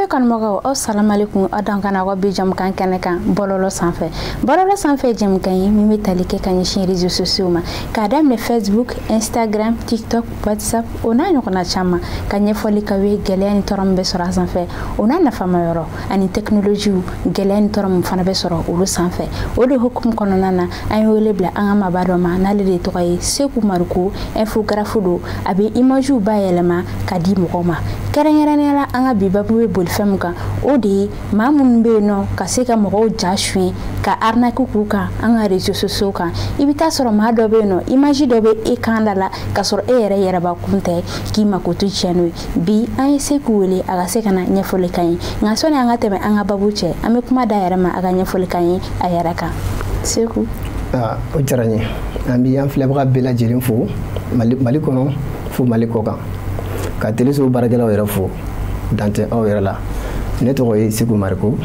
TV kanumɔgɔw, aw salamalekum, aw dan kana aw ka bi jamukan kɛnɛ kan bɔlɔlɔ sanfɛ. Bɔlɔlɔ sanfɛ jamukan ye min bɛ tali kɛ ka ɲɛsin réseaux sociaux ma, k'a daminɛ Facebook, Instagram, TikTok, WhatsApp, o n'a ɲɔgɔnna caman, ka ɲɛfɔli k'aw ye gɛlɛya ni tɔɔrɔ min bɛ sɔrɔ a sanfɛ, o n'a nafama yɔrɔ, ani technologie gɛlɛya ni tɔɔrɔ min fana bɛ sɔrɔ olu sanfɛ. O de hukumu kɔnɔna na, an ye wele bila an ka maaba dɔ ma, n'ale de tɔgɔ ye Seku Mariko, infographe don, a bɛ imagew bayɛlɛma ka di mɔgɔw ma. Kɛrɛnkɛrɛnnenya la, an ka bi babu bɛ boli fɛn min kan, o de ye maa minnu bɛ yen nɔ ka se ka mɔgɔw ja suɲɛ ka arnaque k'u kan an ka réseaux sociaux kan. I bɛ taa sɔrɔ maa dɔ bɛ yen nɔ, image dɔ bɛ e kan da la k'a sɔrɔ e yɛrɛ yɛrɛbakun tɛ, k'i mako to tiɲɛ n'o ye. Bi an ye Seku wele a ka se ka na ɲɛfɔli k'an ye, nka sɔnni an ka tɛmɛ an ka babu cɛ, an bɛ kuma da yɛrɛ ma a ka ɲɛfɔli k'an ye a yɛrɛ kan. Seku. O diyara n ye. An bɛ an filɛbaga bɛɛ lajɛlen fo Mali kɔnɔ fo Mali kɔ kan, ka teleso baarakɛlaw yɛrɛ fo, dan tɛ aw yɛrɛ la. Ne tɔgɔ ye Seku Mariko,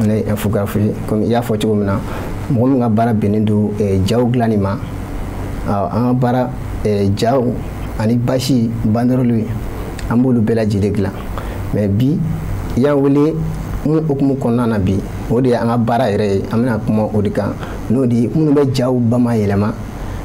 ne ye infographe ye. Komi i y'a fɔ cogo min na, mɔgɔ min ka baara bɛnnen don jaw dilanni ma, an ka baara jaw ani basi banderole, an b'olu bɛɛ lajɛlen dilan. Mais bi i y'an wele mun hukumu kɔnɔna na bi, o de ye an ka baara yɛrɛ ye, an bɛna kuma o de kan, n'o de ye minnu bɛ jaw bayɛlɛma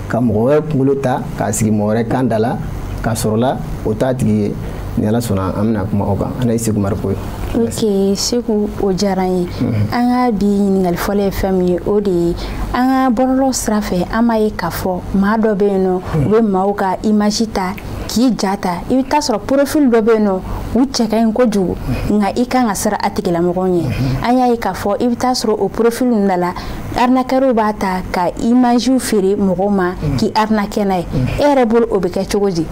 ka mɔgɔ wɛrɛ kunkolo ta k'a sigi mɔgɔ wɛrɛ kan da la, k'a sɔrɔ la o t'a tigi ye. Ni Ala sɔnna, an bɛna kuma o kan. An ye Seku Mariko ye. Ok Seku, o diyara n ye. An ka bi ɲininkali fɔlɔ ye fɛn min ye, o de ye an ka bɔlɔlɔ sira fɛ, an b'a ye k'a fɔ maa dɔ bɛ yen nɔ, u bɛ maaw ka image ta k'i ja ta. I bɛ taa sɔrɔ profil dɔ bɛ yen nɔ, u cɛ ka ɲi kojugu, nka i kan ka siran a tigilamɔgɔw ɲɛ. An y'a ye k'a fɔ i bɛ taa sɔrɔ o profil ninnu la, arnaqueur b'a ta ka image feere mɔgɔw ma k'i arnaquer n'a ye. E yɛrɛ bolo, o bɛ kɛ cogo di?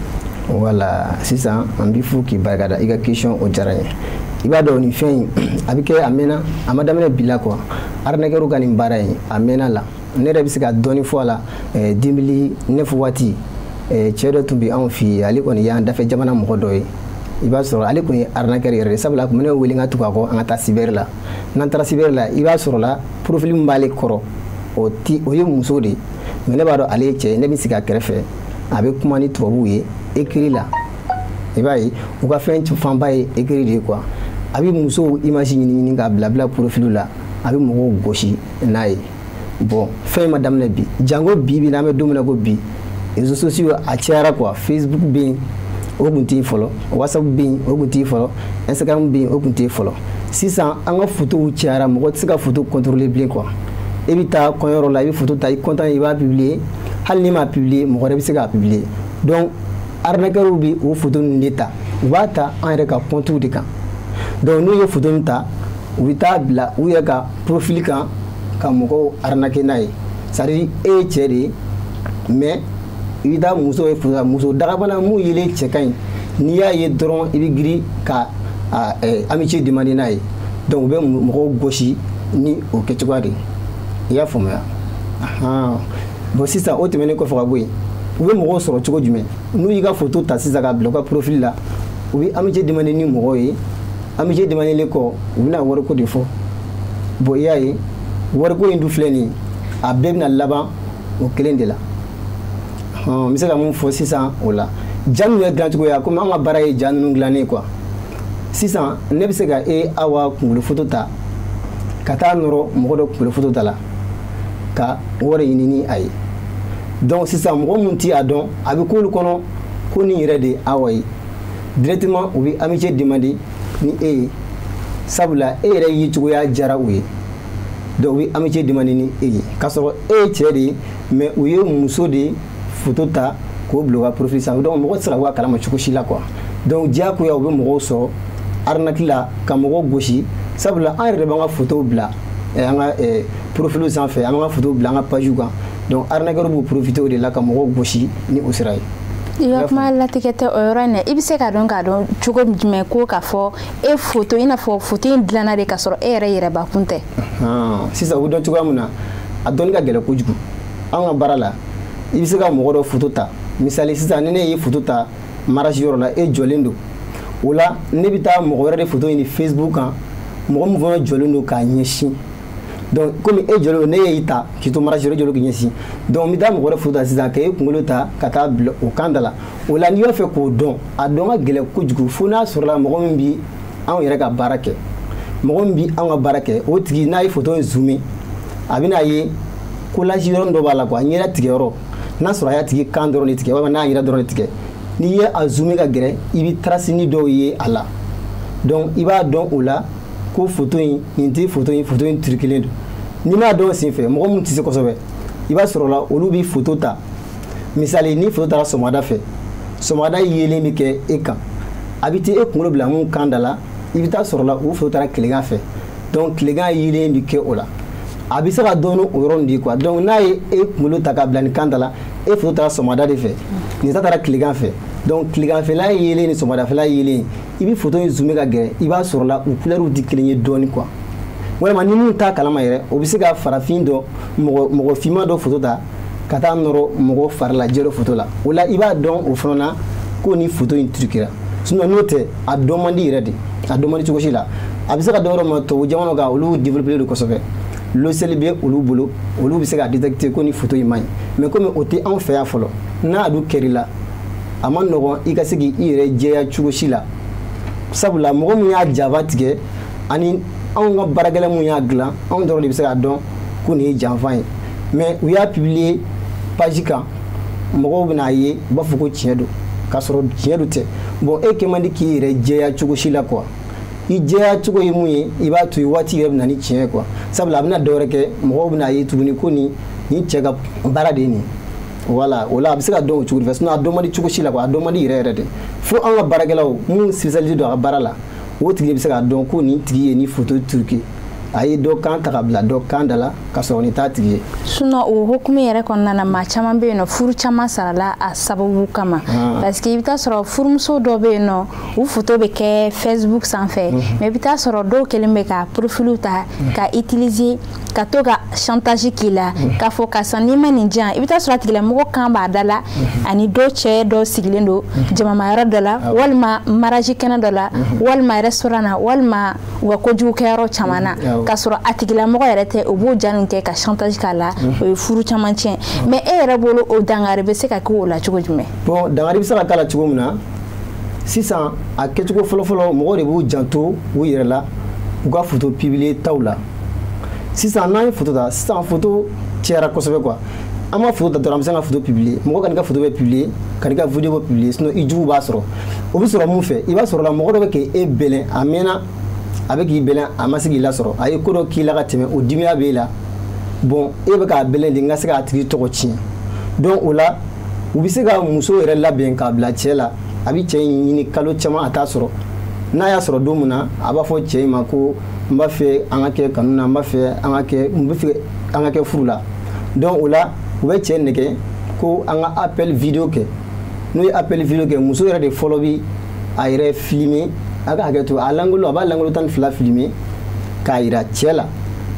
Wala, sisan an b'i fo k'i barikada i ka question, o diyara n ye. I b'a dɔn, nin fɛn in a bɛ kɛ, a mɛnna, a ma daminɛ bi la quoi. Arnaqueur ka nin baara in, a mɛnna la. Ne yɛrɛ bɛ se ka dɔɔni fɔ a la. 2009 waati, cɛ dɔ tun bɛ anw fɛ yen, ale kɔni y'an dafɛ jamana mɔgɔ dɔ ye. I b'a sɔrɔ ale kɔni ye arnaqueur yɛrɛ de, sabula a tun bɛ ne wele n ka tugu a kɔ, an ka taa cyber la. N'an taara cyber la, i b'a sɔrɔ la profil min b'ale kɔrɔ, o ti o ye muso de ye, mais ne b'a dɔn ale ye cɛ ye. Ne bɛ sigi a kɛrɛfɛ, a bɛ kuma ni tubabuw ye écrit la. I b'a ye, u ka fɛn fanba ye écrit de ye quoi. A bɛ musow image ɲini ɲini k'a bila bila profil la, a bɛ mɔgɔw gosi n'a ye. Bon, fɛn ma daminɛ bi, jango bi bi n'an bɛ don min na ko bi, réseaux sociaux a cayara quoi. Facebook bɛ yen, o tun tɛ yen fɔlɔ. WhatsApp bɛ yen, o tun tɛ yen fɔlɔ. Instagram bɛ yen, o tun tɛ yen fɔlɔ. Sisan an ka photos cayara, mɔgɔ tɛ se ka photo contrôler bilen quoi. E bɛ taa kɔɲɔyɔrɔ la, i bɛ photo ta, i content, i b'a publier. Hali n'i m'a publier, mɔgɔ wɛrɛ bɛ se k'a publier. Donc arnaqueurs bɛ o photo ninnu de ta, u b'a ta an yɛrɛ ka compte de kan. Donc n'u ye photo min ta, u bɛ taa bila u yɛrɛ ka profil kan ka mɔgɔw arnaquer n'a ye. C'est à dire e ye cɛ de ye, mais i bɛ taa muso ye photo, muso dagabana mun yelen cɛ ka ɲi, n'i y'a ye dɔrɔn, i bɛ girin ka amitié demander n'a ye. Donc u bɛ mɔgɔw gosi ni o kɛcogoya de ye, i y'a faamuya? Bon, sisan o tɛmɛnen kɔfɛ ka bɔ yen, u bɛ mɔgɔw sɔrɔ cogo jumɛn? N'u y'i ka photo ta sisan k'a bila u ka profil la, u bɛ amitié demander ni mɔgɔw ye. Amitié demander kɔ, u bɛna wariko de fɔ. Bon, i y'a ye, wariko in dun filɛ nin ye, a bɛɛ bɛna laban o kelen de la. N bɛ se ka mun fɔ sisan o la? Ja min yɛrɛ dilancogo komi an ka baara ye ja ninnu dilannen quoi. Sisan ne bɛ se ka e Awa kunkolo photo ta ka taa nɔrɔ mɔgɔ dɔ kunkolo photo ta la ka wari ɲini ni a ye. Donc sisan mɔgɔ mun ti a dɔn, a bɛ k'olu kɔnɔ ko nin yɛrɛ de ye Awa ye. Directement u bɛ amitié demander ni e ye, sabula e yɛrɛ ye cogoya diyara u ye. Donc u bɛ amitié demander ni e ye, k'a sɔrɔ e ye cɛ de ye, mais u ye muso de photo ta k'o bila u ka profil sanfɛ. Donc mɔgɔ tɛ se ka bɔ a kalama cogo si la quoi. Donc diyagoya u bɛ mɔgɔw sɔrɔ arnaque la ka mɔgɔw gosi, sabula an yɛrɛ de b'an ka photo bila an ka profil sanfɛ, an b'an ka photo bila an ka page kan. Donc arnaqueur b'u profiter o de la ka mɔgɔw gosi ni o sira ye. I ka kuma latigɛ tɛ o yɔrɔ in na. I bɛ se ka dɔn k'a dɔn cogo jumɛn ko k'a fɔ e photo, i n'a fɔ photo in dilanna de k'a sɔrɔ e yɛrɛ yɛrɛbakun tɛ? Sisan u bɛ dɔn cogoya min na, a dɔnni ka gɛlɛn kojugu. An ka baara la, i bɛ se ka mɔgɔ dɔ photo ta. Misali, sisan ni ne ye photo ta mariage yɔrɔ la, e jɔlen don o la, ne bɛ taa mɔgɔ wɛrɛ de photo ɲini Facebook kan, mɔgɔ min fana jɔlen don k'a ɲɛsin. Donc komi e jɔlen don, ne y'i ta k'i to mariage yɔrɔ, e jɔlen k'i ɲɛsin, donc n bɛ taa mɔgɔ wɛrɛ photo ta sisan k'e kunkolo ta ka taa bila o kan da la. O la, n'i b'a fɛ k'o dɔn, a dɔn ka gɛlɛn kojugu, fo n'a sɔrɔla mɔgɔ min bi anw yɛrɛ ka baara kɛ, mɔgɔ min bi anw ka baara kɛ, o tigi n'a ye photo in zoomer, a bɛna ye collage yɔrɔ dɔ b'a la quoi, a ɲɛda tigɛ yɔrɔ, n'a sɔrɔ a y'a tigi kan dɔrɔn de tigɛ walima n'a yɛrɛ dɔrɔn de tigɛ, n'i ye a zoomer ka gɛrɛ, i bɛ trace ni dɔw ye a la. Donc i b'a dɔn o la ko photo in nin tɛ photo in, photo in truquelen don. N'i m'a dɔn sen fɛ, mɔgɔ mun tɛ se kosɛbɛ, i b'a sɔrɔ la olu bɛ photo ta. Misali, ni photo taara sɔgɔmada fɛ, sɔgɔmada yeelen bɛ kɛ e kan, a bɛ taa e kunkolo bila mun kan da la, i bɛ taa sɔrɔ la o photo taara tilegan fɛ, donc tilegan yeelen bɛ kɛ o la. A bɛ se ka dɔn o yɔrɔ de quoi. Donc n'a ye e kunkolo ta k'a bila nin kan da la, e photo taara sɔgɔmada de fɛ, nin ta taara tilegan fɛ, donc tileganfɛla yeelen ni sɔgɔmadafɛla yeelen, i bɛ photo in zoomer ka gɛrɛ, i b'a sɔrɔ la u couleurs tɛ kelen ye dɔɔni quoi. Walima ni mun t'a kalama yɛrɛ, o bɛ se ka farafin dɔ, mɔgɔ finman dɔ photo ta ka taa nɔrɔ mɔgɔ farilajɛ dɔ photo la, o la i b'a dɔn o fana na ko ni photo in truquera. Sinon n'o tɛ, a dɔn man di yɛrɛ de, a dɔn man di cogo si la. A bɛ se ka dɔn yɔrɔ min na, tubabu jamanaw kan, olu développé don kosɛbɛ, logiciel bɛ olu bolo, olu bɛ se ka détecter ko ni photo in man ɲi. Mais komi o tɛ anw fɛ yan fɔlɔ, n'a dun kɛr'i la, a man nɔgɔn i ka se k'i yɛrɛ jɛya cogo si la, sabula mɔgɔ min y'a jaba tigɛ ani anw ka baarakɛla mun y'a dilan, anw dɔrɔn de bɛ se k'a dɔn ko nin ye janfa ye. Mais u y'a publier page kan, mɔgɔw bɛna ye, u b'a fɔ ko tiɲɛ don, k'a sɔrɔ tiɲɛ don tɛ. Bon, e kɛ man di k'i yɛrɛ jɛya cogo si la quoi. I jɛya cogo ye mun ye, i b'a to yen, waati yɛrɛ bɛ na ni tiɲɛ ye quoi. Sabula a bɛna dɔ wɛrɛ kɛ, mɔgɔw bɛna ye tuguni ko nin cɛ ka baara de ye nin. Voilà, o la a bɛ se ka dɔn o cogo de fɛ. Sinon a dɔn man di cogo si la quoi, a dɔn man di yɛrɛ yɛrɛ de. Fo an ka baarakɛlaw mun spécialisé don a ka baara la, o tigi bɛ se k'a dɔn ko nin tigi ye nin photo truqué, a ye dɔ kan ta ka bila dɔ kan da la ka sɔrɔ nin t'a tigi ye. Sinon o hukumu yɛrɛ kɔnɔna na, maa caman bɛ yen nɔ, furu caman sarala a sababu kama. Parce que i bɛ taa sɔrɔ furumuso dɔ bɛ yen nɔ, u photo bɛ kɛ Facebook sanfɛ, mais i bɛ taa sɔrɔ dɔw kɛlen bɛ ka profil ta ka utiliser ka to ka chantage k'i la, k'a fɔ karisa n'i ma nin diyan, i bɛ taa sɔrɔ a tigilamɔgɔ kan b'a da la, ani dɔw cɛ dɔw sigilen don jamamayɔrɔ dɔ la, walima mariage kɛnɛ dɔ la, walima restaurant na, walima u ka kojugu kɛyɔrɔ caman na, k'a sɔrɔ a tigilamɔgɔ yɛrɛ tɛ, o b'o ja nin kɛ ka chantage k'a la, o ye furu caman tiɲɛ. Mais e yɛrɛ bolo, o dankari bɛ se ka kɛ o la cogo jumɛn? Bon, dankari bɛ se ka k'a la cogo min na, sisan a kɛcogo fɔlɔfɔlɔ, mɔgɔw de b'u janto u yɛrɛ la u ka photo publier taw la. Sisan n'an ye photo ta, sisan photo cayara kosɛbɛ quoi. An ma photo ta dɔrɔn, an bɛ se ka photo publier, mɔgɔ ka n'i ka photo bɛ publier, ka n'i ka vidéo bɛ publier, sinon i jugu b'a sɔrɔ. O bɛ sɔrɔ mun fɛ? I b'a sɔrɔ la mɔgɔ dɔ bɛ k'e bɛlɛn, a mɛnna a bɛ k'i bɛlɛn, a ma se k'i lasɔrɔ, a ye ko dɔ k'i la ka tɛmɛ, o dimiya b'e la. Bon, e bɛ k'a bɛlɛn de, n ka se k'a tigi tɔgɔ tiɲɛ. Donc o la u bɛ se ka muso yɛrɛ labɛn k'a bila cɛ la, a bɛ cɛ in ɲini kalo caman a t'a sɔrɔ. N'a y'a sɔrɔ don min na, a b'a fɔ cɛ in ma ko n b'a fɛ an ka kɛ kanu na, n b'a fɛ an ka kɛ, n bɛ fɛ an ka kɛ furu la. Donc o la u bɛ cɛ nɛgɛ ko an ka appel vidéo kɛ. N'u ye appel vidéo kɛ, muso yɛrɛ de fɔlɔ bi a yɛrɛ filmer, a ka hakɛ to, a langolo, a b'a langolo 12 filmer k'a yira cɛ la.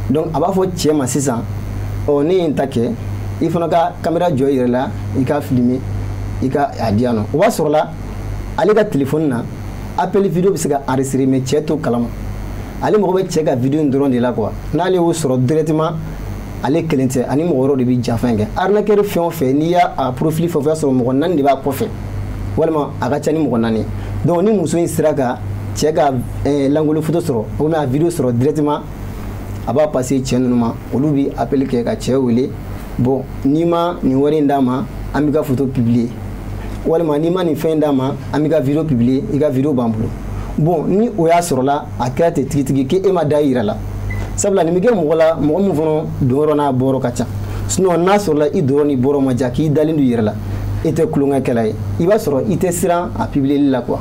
Donc a b'a fɔ cɛ ma sisan, ɔ ne ye n ta kɛ, i fana ka caméra jɔ i yɛrɛ la, i ka filmer, i ka a di yan nɔ. O b'a sɔrɔ la ale ka téléphone na appel vidéo bɛ se ka enregistrer, mais cɛ t'o kalama. Ale mago bɛ cɛ ka vidéo in dɔrɔn de la quoi. N'ale y'o sɔrɔ directement, ale kelen tɛ, ani mɔgɔ wɛrɛw de bɛ janfa in kɛ. Arnaqueur fɛn o fɛn, n'i y'a profil fɛn o fɛn, i b'a sɔrɔ mɔgɔ 4 de b'a kɔfɛ, walima a ka ca ni mɔgɔ 4. Donc ni muso in sera ka cɛ ka langolo photo sɔrɔ ou bien a vidéo sɔrɔ directement, a b'a passer cɛ ninnu ma, olu bɛ appel kɛ ka cɛ wele. Bon, n'i ma nin wari in d'a ma, an b'i ka photo publier, walima n'i ma nin fɛn d'a ma, an b'i ka vidéo publier, i ka vidéo b'an bolo. Bon, ni o y'a sɔrɔ la a kɛra ten tigitigi k'e ma da i yɛrɛ la, sabula nin bɛ kɛ mɔgɔ la, mɔgɔ min fana donyɔrɔ n'a bɔyɔrɔ ka ca. Sinon n'a sɔrɔla i donyɔrɔ ni bɔyɔrɔ ma ja, k'i dalen don i yɛrɛ la, e tɛ tulonkɛkɛla ye, i b'a sɔrɔ i tɛ siran a publier la quoi.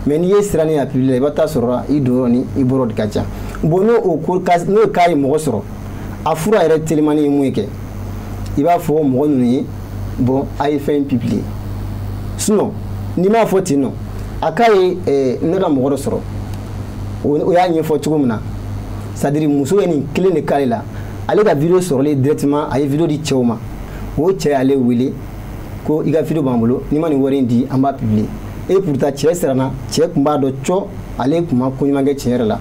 Mais n'i ye siran ni a publier la, i bɛ taa sɔrɔ i donyɔrɔ ni i bɔyɔrɔ de ka ca. Bon, n'o ko n'o cas ye mɔgɔ sɔrɔ, a fura yɛrɛ telimani ye mun ye kɛ, i b'a fɔ mɔgɔ ninnu ye, bon, a ye fɛn in publier. Sinon n'i m'a fɔ ten nɔ, a k'a ye ne ka mɔgɔ dɔ sɔrɔ, o y'a ɲɛfɔ cogo min na, c'est à dire muso ye nin kelen de k'ale la, ale ka vidéo sɔrɔlen directement, a ye vidéo di cɛw ma, o cɛ y'ale wele ko i ka vidéo b'an bolo, n'i ma nin wari in di, an b'a publier. Et pourtant cɛ siranna, cɛ tun b'a dɔn cɔ ale tun ma ko ɲuman kɛ tiɲɛ yɛrɛ la,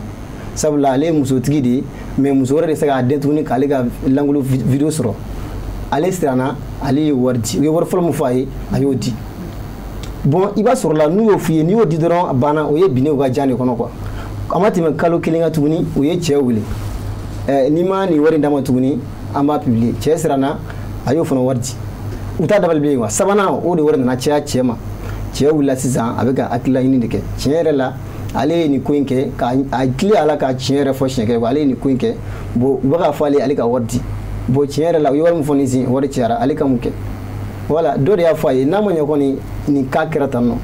sabula ale ye musotigi de ye, mais muso wɛrɛ de se k'a den tuguni k'ale ka langolo vidéo sɔrɔ. Ale siranna, ale ye wari di, u ye wari fɔlɔ min fɔ a ye, a y'o di. Bon, i b'a sɔrɔ la n'u y'o f'i ye, n'i y'o di dɔrɔn a banna, o ye binnen u ka jan de kɔnɔ quoi. A ma tɛmɛ kalo kelen kan tuguni, u ye cɛ wele, n'i ma nin wari d'a ma tuguni, an b'a publier. Cɛ siranna, a y'o fana wari di. U t'a dabali bilen quoi. Sabanan, o de wari nana caya cɛ ma. Cɛ wulila sisan, a bɛ ka hakilila ɲini de kɛ. Tiɲɛ yɛrɛ la, ale ye nin ko in kɛ ka a tile a la ka tiɲɛ yɛrɛ fɔ siɲɛ kelen. Ale ye nin ko in kɛ. Bon, u bɛ k'a fɔ ale, ale ka wari di. Bon, tiɲɛ yɛrɛ la, u ye wari min fɔ nin sen, wari cayara, ale ka mun kɛ? Voilà, dɔ de y'a fɔ a ye n'a ma ɲɛ kɔni, nin cas kɛra tan nɔ.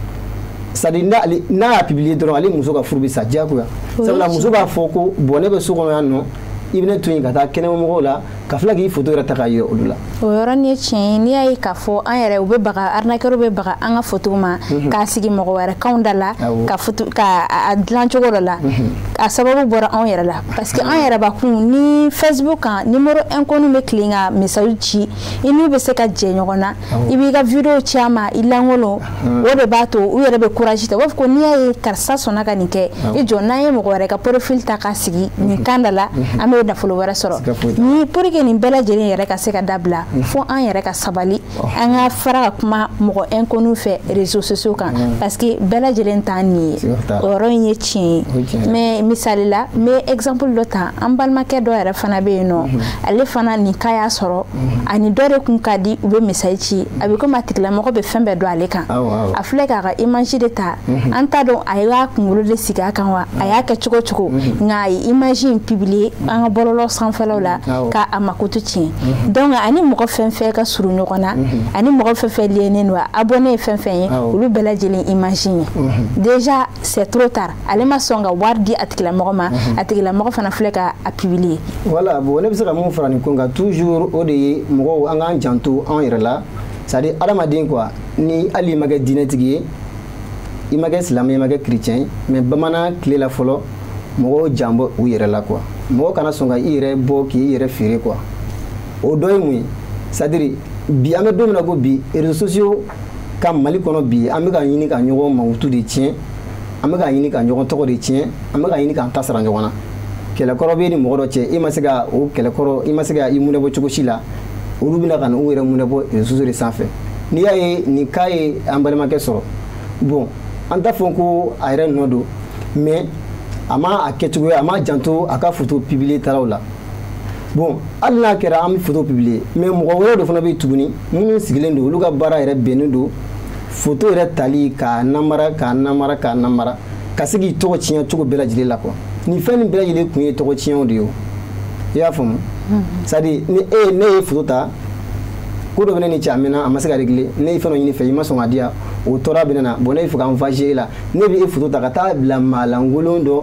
C'est à dire, n'a y'a publier dɔrɔn, ale muso ka furu bɛ sa diyagoya, sabula muso b'a fɔ ko bon, ne bɛ so kɔnɔ yan nɔ, i bɛ ne to yen ka taa kɛnɛmamɔgɔw la ka tila k'i photo yɛrɛ ta k'a yira olu la. O yɔrɔnin ye tiɲɛ ye. N'i y'a ye k'a fɔ an yɛrɛ, u bɛ baga, arnaqueur bɛ baga an ka photo ma k'a sigi mɔgɔ wɛrɛ kanw da la, ka photo ka a dilan cogo dɔ la, a sababu bɔra anw yɛrɛ la, parce que an yɛrɛ bakun ni Facebook kan, numéro inconnu bɛ tilen ka message ci i n'u bɛ se ka jɛ ɲɔgɔn na, i b'i ka vidéo ci a ma i lankolon. O de b'a to u yɛrɛ bɛ courage ta, u b'a fɔ ko n'i y'a ye karisa sɔnna ka nin kɛ, i jɔ n'an ye mɔgɔ wɛrɛ ka profil ta k'a sigi nin kan da la, an bɛ nafolo wɛrɛ sɔrɔ. Ni pour que nin bɛɛ lajɛlen yɛrɛ ka se ka dabila, fo an yɛrɛ ka sabali, an ka fara ka kuma mɔgɔ inconnu fɛ réseaux sociaux kan, parce que bɛɛ lajɛlen t'an nin ye. O yɔrɔ in ye tiɲɛ ye. Mais misali la, n bɛ exemple dɔ ta. An balimakɛ dɔ yɛrɛ fana bɛ yen nɔ, ale fana nin cas y'a sɔrɔ. Ani dɔ de kun ka di, u bɛ message ci, a bɛ komi a tigilamɔgɔ bɛ fɛn bɛɛ dɔn ale kan. A filɛ k'a ka image de ta, an t'a dɔn a y'a kunkolo de sigi a kan wa, a y'a kɛ cogo cogo, nka a ye image in publier an ka bɔlɔlɔ sanfɛlaw la ka a makoto tiɲɛ. Donc ani mɔgɔ fɛn fɛn ka surun ɲɔgɔn na, ani mɔgɔ fɛn fɛn liénen don, abonné ye fɛn fɛn ye, olu bɛɛ lajɛlen image ye. Déjà c'est trop tard, ale ma sɔn ka wari di a tigilamɔgɔ ma, a tigilamɔgɔ fana filɛ ka a publier. Voilà, bon, ne bɛ se ka mun fara nin ko kan toujours, o de ye mɔgɔw, an k'an janto anw yɛrɛ la. C'est à dire, adamaden quoi, ni hali i ma kɛ diinɛtigi ye, i ma kɛ silamɛ, i ma kɛ chrétien ye, mais bamanan tile la fɔlɔ, mɔgɔw jan bɔ u yɛrɛ la quoi. Mɔgɔ kana sɔn ka i yɛrɛ bɔ k'i yɛrɛ feere quoi. O dɔ ye mun ye? C'est à dire, bi an bɛ don min na ko bi, réseaux sociaux ka Mali kɔnɔ bi, an bɛ ka ɲini ka ɲɔgɔn mankutu de tiɲɛ, an bɛ ka ɲini ka ɲɔgɔn tɔgɔ de tiɲɛ, an bɛ ka ɲini k'an ta sara ɲɔgɔn na. Kɛlɛkɔrɔ bɛ ni mɔgɔ dɔ cɛ, e ma se ka o kɛlɛkɔrɔ, i ma se ka i munɛ bɔ cogo si la, olu bɛna ka na u yɛrɛ munɛ bɔ réseaux sociaux de sanfɛ. N'i y'a ye nin cas ye an balimakɛ sɔrɔ, bon, an t'a fɔ ko a yɛrɛ nɔ don, mais a ma a kɛcogoya, a ma janto a ka photo publier talaw la. Bon, hali n'a kɛra an bɛ photo publier, mais mɔgɔ wɛrɛw de fana bɛ yen tuguni minnu sigilen don, olu ka baara yɛrɛ bɛnnen don photo yɛrɛ tali k'a namara, k'a namara, k'a namara, ka se k'i tɔgɔ tiɲɛ cogo bɛɛ lajɛlen la quoi. Nin fɛn nin bɛɛ lajɛlen kun ye tɔgɔ tiɲɛw de ye o. I y'a faamu? C'est à dire, ni e ne ye photo ta, ko dɔ bɛ ne ni cɛ, a mɛnna, a ma se ka régler, ne ye fɛn dɔ ɲini fɛ, i ma sɔn ka di yan, o tɔɔrɔ bɛ ne na. Bon, ne bɛ fɛ ka n venger e la, ne bɛ e photo ta ka taa bila maalankolon dɔ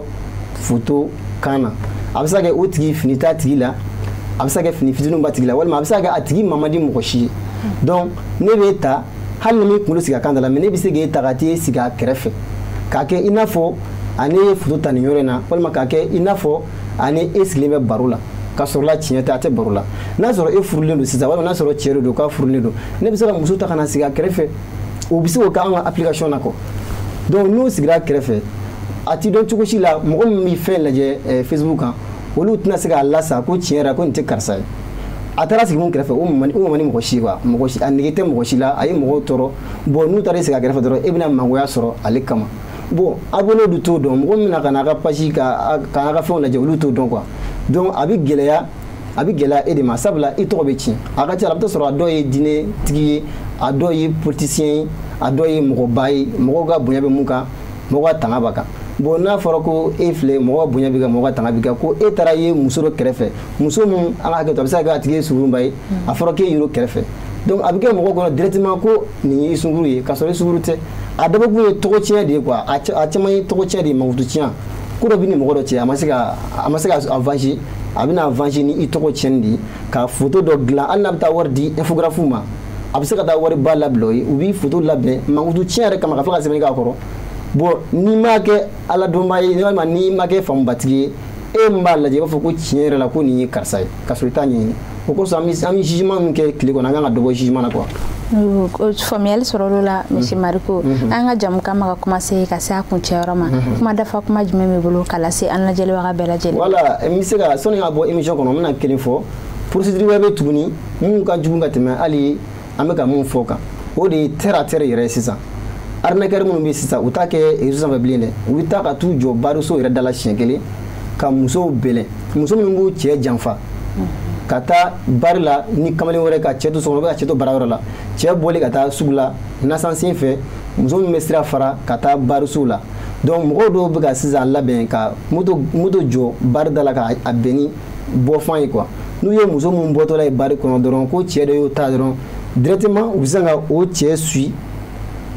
photo kan na. A bɛ se ka kɛ o tigi fini t'a tigi la, a bɛ se ka kɛ fini fitininw b'a tigi la, walima a bɛ se ka kɛ a tigi ma man di mɔgɔ si ye. Donc ne b'e ta, hali ni m'i kunkolo sigi a kan da la, mais ne bɛ se k'e ta ka t'e sigi a kɛrɛfɛ k'a kɛ i n'a fɔ ani ye photo ta nin yɔrɔ in na, walima k'a kɛ i n'a fɔ ani e sigilen bɛ baro la, ka sɔrɔ la tiɲɛ tɛ, a tɛ baro la. N'a sɔrɔ e furulen don sisan, walima n'a sɔrɔ cɛ de don k'a furulen don, ne bɛ se ka muso ta ka na sigi a kɛrɛfɛ. O bɛ se k'o kɛ an ka application na quoi. Donc n'o sigira a kɛrɛfɛ, a ti dɔn cogo si la. Mɔgɔ min bɛ fɛn lajɛ Facebook kan, olu tɛna se k'a lasa ko tiɲɛ yɛrɛ ko nin tɛ karisa ye. A taara sigi mun kɛrɛfɛ, o man di mɔgɔ si quoi, mɔgɔ si a nege tɛ mɔgɔ si la, a ye mɔgɔw tɔɔrɔ. Bon, n'u taara sigi a kɛrɛfɛ dɔrɔn, e bɛna mangoya sɔrɔ ale kama. Bon, abonné du t'o dɔn, mɔgɔ min bɛna ka n'a ka page ka n'a ka fɛnw lajɛ, olu t'o dɔn quoi. Donc a bɛ gɛlɛya, a bɛ gɛlɛya e de ma, sabula i tɔgɔ bɛ tiɲɛ. A ka ca la, a bɛ taa sɔrɔ a dɔw ye diinɛtigi ye, a dɔw ye politicien ye, a dɔw ye mɔgɔba ye, mɔgɔw ka bonya bɛ mun kan, mɔgɔw ka tanga b'a kan. Bon, n'a fɔra ko e filɛ, mɔgɔ ka bonya b'i kan, mɔgɔ ka tanga b'i kan, ko e taara ye muso dɔ kɛrɛfɛ, muso min, an ka hakɛ to, a bɛ se ka kɛ a tigi ye sungurunba ye, a fɔra k'e yer'o kɛrɛfɛ, donc a bɛ kɛ mɔgɔw kɔnɔ directement ko nin ye sunkuru ye, k'a sɔrɔ i sunkuru tɛ. A dabɔkun ye tɔgɔ tiɲɛ de ye quoi. A caman ye tɔgɔ tiɲɛ de ye, mankutu tiɲɛ. Ko dɔ bɛ ni mɔgɔ dɔ cɛ, a ma se ka a venger, a bɛna venger ni i tɔgɔ tiɲɛni de ye, ka photo dɔ dilan. Hali n'a bɛ taa wari di infographe ma, a bɛ se ka taa wari ba labila o ye, u b'i photo labɛn mankutu tiɲɛ yɛrɛ kama, ka tila ka sɛbɛnni k'a kɔrɔ. Bon, n'i ma kɛ ala dɔnba ye, walima n'i ma kɛ faamubatigi ye, e min b'a lajɛ, i b'a fɔ ko tiɲɛ yɛrɛ la ko nin ye karisa ye, k'a sɔrɔ i t'a ɲɛɲini. O kosɔn an bɛ jugement min kɛ tile kɔnɔ, an kan ka dɔ bɔ jugement na quoi. Faamuyali sɔrɔ la, monsieur Mariko. An ka jamukan ma ka commencer ka se a kuncɛyɔrɔ ma, kuma dafa kuma jumɛn b'i bolo ka lase an lajɛlibaga bɛɛ lajɛlen? Voilà, n bɛ se ka sɔnni ka bɔ émission kɔnɔ, n bɛna kelen fɔ. Procédure wɛrɛ bɛ tuguni mun ka jugu ka tɛmɛ hali an bɛ ka mun fɔ kan, o de ye terre à terre yɛrɛ ye sisan. Arnaqueur minnu bɛ sisan, u t'a kɛ réseau sanfɛ bilen dɛ, u bɛ taa ka t'u jɔ bariso yɛrɛ da la siɲɛ kelen ka musow bɛlɛn, muso minnu b'u cɛ janfa ka taa bari la ni kamalen wɛrɛ ka cɛ to so kɔnɔ, ka cɛ to baarayɔrɔ la, cɛ bɔlen ka taa sugu la nasansen fɛ, muso min bɛ sira fara ka taa bariso la. Donc mɔgɔw dɔw bɛ ka sisan labɛn ka moto jɔ bari da la ka a bɛn ni bɔfan ye quoi. N'u ye muso min bɔtɔla ye bari kɔnɔ dɔrɔn, ko cɛ dɔ y'o ta dɔrɔn, directement u bɛ se ka o cɛ suit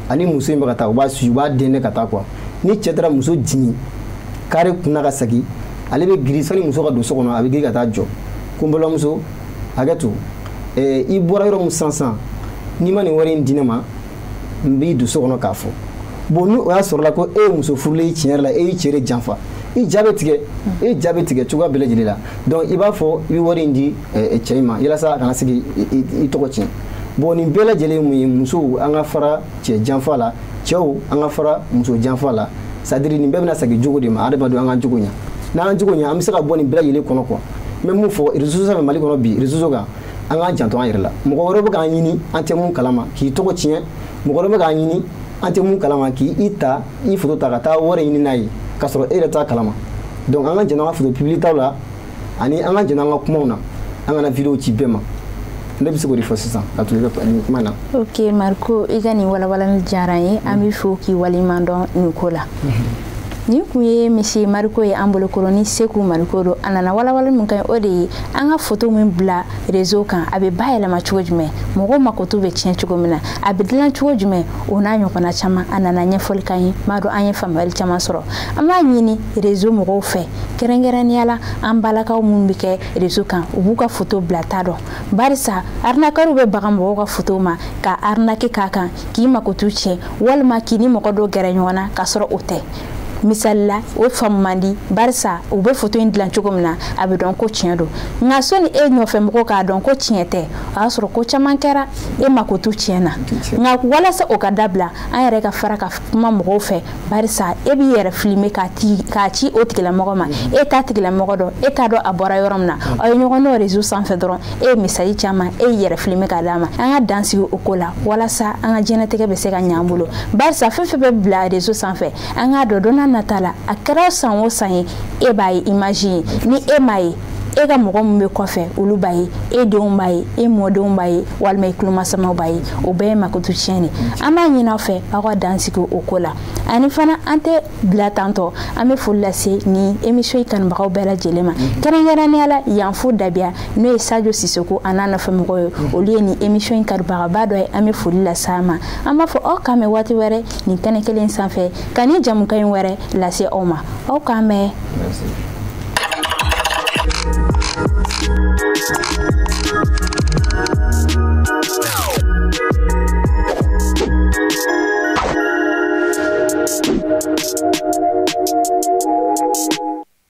ani muso in bɛ ka taa, u b'a suit, u b'a dɛndɛn ka taa quoi. Ni cɛ taara muso jigin kari kunna ka segin, ale bɛ girin sani muso ka don so kɔnɔ, a bɛ girin ka taa jɔ ko n balimamuso hakɛ to, i bɔra yɔrɔ min sisan, n'i ma nin wari in di ne ma, n b'i don so kɔnɔ k'a fɔ. Bon, ni o y'a sɔrɔ la ko e ye muso furulen ye tiɲɛ yɛrɛ la, e y'i cɛ de janfa, i ja bɛ tigɛ, e ja bɛ tigɛ cogoya bɛɛ lajɛlen la. Donc i b'a fɔ i bɛ wari in di cɛ in ma yalasa a kana se k'i tɔgɔ tiɲɛ. Bon, nin bɛɛ lajɛlen ye mun ye? Musow, an ka fara cɛ janfa la, cɛw, an ka fara muso janfa la. C'est à dire nin bɛɛ bɛna segin jogo de ma, adamadenw an ka jogo ɲɛ. N'an jogo ɲɛ, an bɛ se ka bɔ nin bɛɛ lajɛlen kɔnɔ quoi. N bɛ mun fɔ réseau sanfɛ Mali kɔnɔ bi, réseau kan, an k'an janto an yɛrɛ la. Mɔgɔ wɛrɛ bɛ k'an ɲini an tɛ mun kalama k'i tɔgɔ tiɲɛ, mɔgɔ wɛrɛ bɛ k'an ɲini an tɛ mun kalama k'i ta i photo ta ka taa wari ɲini n'a ye k'a sɔrɔ e yɛrɛ t'a kalama. Donc an ka janto an ka photo public taw la, ani an ka janto an ka kumaw na, an kana vidéo ci bɛɛ ma. Ne bɛ se k'o de fɔ sisan ka tugu nin kuma na. Ok Mariko, i ka nin walawalali diyara n ye, an b'i fo k'i waleɲuman dɔn nin ko la. Nin kun ye Monsieur Mariko ye an bolokɔrɔ ni Seku Mariko don. A nana walawalali min ka ɲi, o de ye an ka photo min bila réseau kan, a bɛ bayɛlɛma cogo jumɛn, mɔgɔw makoto bɛ tiɲɛ cogo min na, a bɛ dilan cogo jumɛn, o n'a ɲɔgɔnna caman. A nana ɲɛfɔli k'an ye, n b'a dɔn an ye faamuyali caman sɔrɔ. An b'a ɲini réseau mɔgɔw fɛ, kɛrɛnkɛrɛnnenya la an balakaw minnu bɛ kɛ réseau kan, u b'u ka photo bila ta dɔn, barisa arnaqueurs bɛ baga mɔgɔw ka photo ma ka arnaque k'a kan, k'i makoto tiɲɛ walima k'i ni mɔgɔ dɔ gɛrɛ ɲɔgɔn na k'a sɔrɔ o tɛ. Misali la, o faamu man di, barisa u bɛ photo in dilan cogo min na, a bɛ dɔn ko tiɲɛ don, nka sɔnni e nɔfɛ mɔgɔw k'a dɔn ko tiɲɛ tɛ, o y'a sɔrɔ ko caman kɛra, e mako t'u tiɲɛ na. Nka walasa o ka dabila, an yɛrɛ ka fara ka kuma mɔgɔw fɛ, barisa e b'i yɛrɛ filmer k'a ci o tigilamɔgɔ ma, e t'a tigilamɔgɔ dɔn, e t'a dɔn a bɔra yɔrɔ min na, aw ye ɲɔgɔn dɔn réseau sanfɛ dɔrɔn, e ye message caman, e y'i yɛrɛ filmer k'a d'a ma. An ka dan sigi o ko la walasa an ka diɲɛlatigɛ bɛ se ka ɲɛ an bolo, barisa fɛn fɛn bɛ bila réseau sanfɛ, an k'a dɔn don n'a nata la, a kɛra san o san ye, e b'a ye image ye, ni e m'a ye, e ka mɔgɔ min bɛ kɔfɛ olu b'a ye, e denw b'a ye, e mɔdenw b'a ye, walima e tulomasamaw b'a ye, o bɛɛ ye makoto tiɲɛ de. An b'a ɲini aw fɛ aw ka dan sigi o ko la. Ani fana an tɛ bila tantɔ, an bɛ foli lase ni émission in kanubagaw bɛɛ lajɛlen ma, kɛrɛnkɛrɛnnenya la Yanfo Dabiya, n'o ye Sadio Sisoko a n'a nɔfɛmɔgɔw ye, olu ye nin émission in kanubagaba dɔ ye, an bɛ foli lase a ma. An b'a fɔ aw k'an mɛn waati wɛrɛ nin kɛnɛ kelen sanfɛ ka ni jamukan in wɛrɛ lase aw ma. Aw k'an mɛn. Merci.